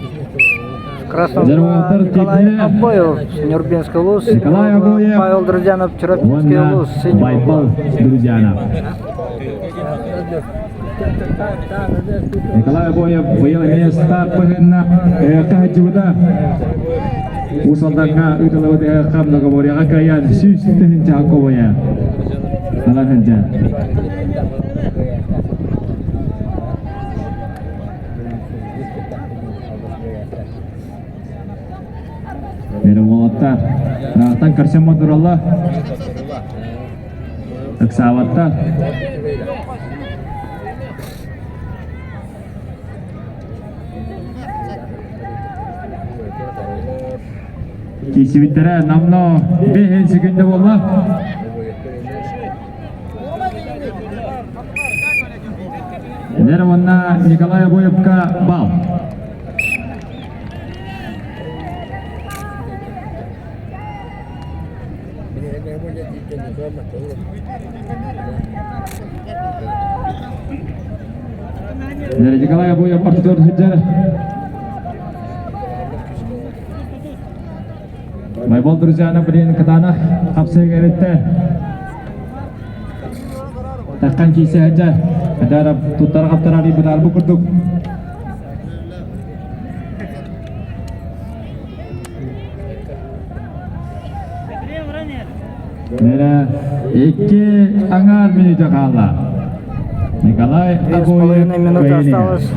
В красном Николай Обоев, Нюрбинский улус, Николай Обоев, Павел Друзьянов, Чурапчинский улус, синий Байбал Друзьянов. Николай Обоев быйыл эмиэ старт быһынна каһадьыбыта. Уус Алдаҥҥа ыытыллыбыт ыһыахха многоборьеҕа кыайан 100 000 кобойа ылан сылдьар. Уолаттар ыраахтан көрсөн бодураллар. Ыксаабаттар. Киирсибиттэрэ намно бэһин секунда буолла. Эдэр уонна Николай Обоевка бал. Николай Обоев ортотугар сылдьар. Байбол Друзьянов билигин кытаанах хапсыга эбиттэ. Таххан киирсэ сылдьар. Адарап туттар хаптарар бытаар бу курдук. Нэрэ икки аҥаар мүнүүтэ хаалла. Николай Две с половиной минуты осталось.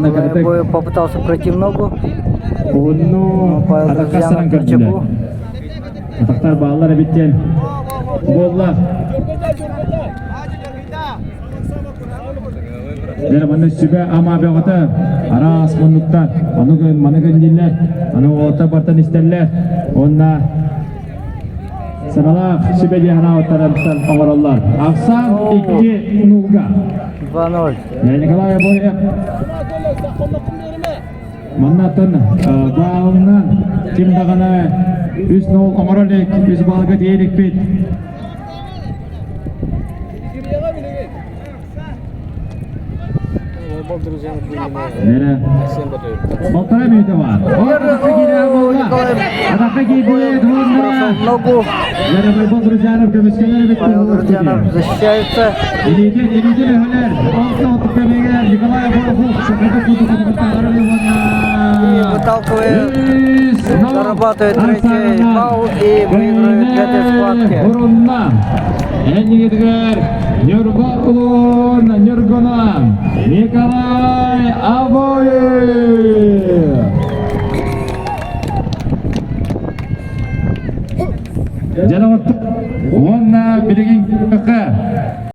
Николай попытался пройти в ногу. Но Павел Друзьянов на чеку. Атахтар бааллар эбиттен. Буолла. Дэр манна сүбэ ама бөҕөтө араас муннуктар ону гын маны гын дииллэр аны уолаттар бартан истэллэр уонна сыналаах сүбэ диэн ханаабыттарыттан оҥороллор ахсаан икки нулга 2-0. Николай Обоев Маннаттан баалынан ким даҕаны үс нол оҥоро илик, үс баалга тиийэ иликпит. Полтора минута бар. Атакка киирдилэр Бросил ногу. Павел Друзьянов защищается. И выталкивает, зарабатывает третий балл и выигрывает в этой схватке. Эннигитигэр Ньурба улуун Ньургунан Николай Обоев! Дьэ, уонна билигин